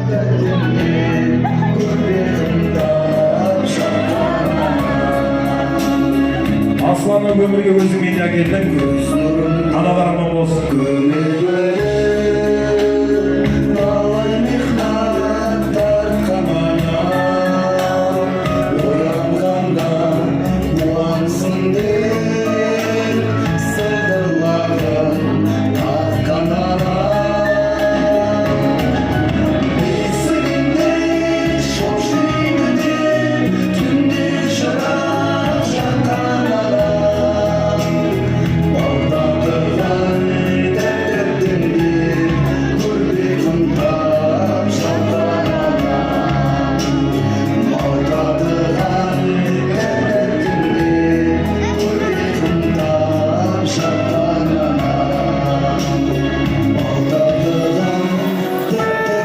Тәттіммен көрмедім тап. Асланның өмірге өзіңмен әкелдің. Көз нұрым. Аналар аман болсын.